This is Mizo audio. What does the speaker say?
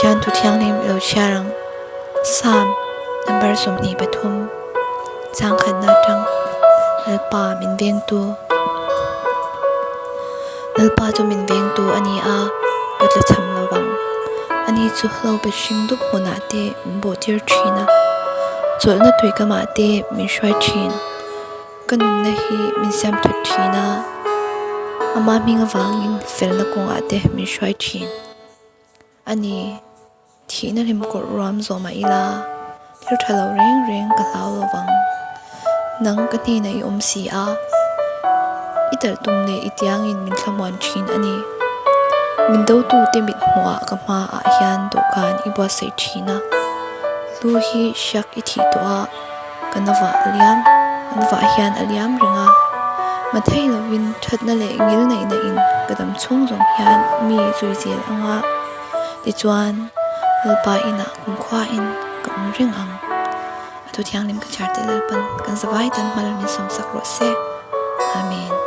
Pathian thu thianghlim i lo chhiar ang. Psalm number 23 changkhatna atang Lalpa min vengtu Lalpa chu min vengtu a ni a, ka tla cham lo vang. Ani chu hlo bet hring dup hmunah te min bawhtir thin a, chawlhna tuikamah te min hruai thin. Ka nunna hi min siam that thin a, ama hming avangin felna kawngah te min hruai thin. A ni, thihna hlim kawrh ruam zawh mah ila, thil tha lo reng reng ka hlau lo vang. Nang ka hnenah i awm si a, i talh tum leh i tiangin min thlamuan thin a ni. Min dotute mit hmuhah ka hmaah hian dawhkan i buatsaih thin a, lu hi hriak i thih tawh a. Ka navah a liam, an vah hian a liam reng a, mathei lovin thatna leh ngil neihna in ka dam chhung zawng hian mi zui zel ang a, tichuan Lalpa inah kumkhua in ka awm reng ang. A thu thianghlim ka chhiar te Lalpan kan zavai tan hmal min sawmsak rawh se. Amen.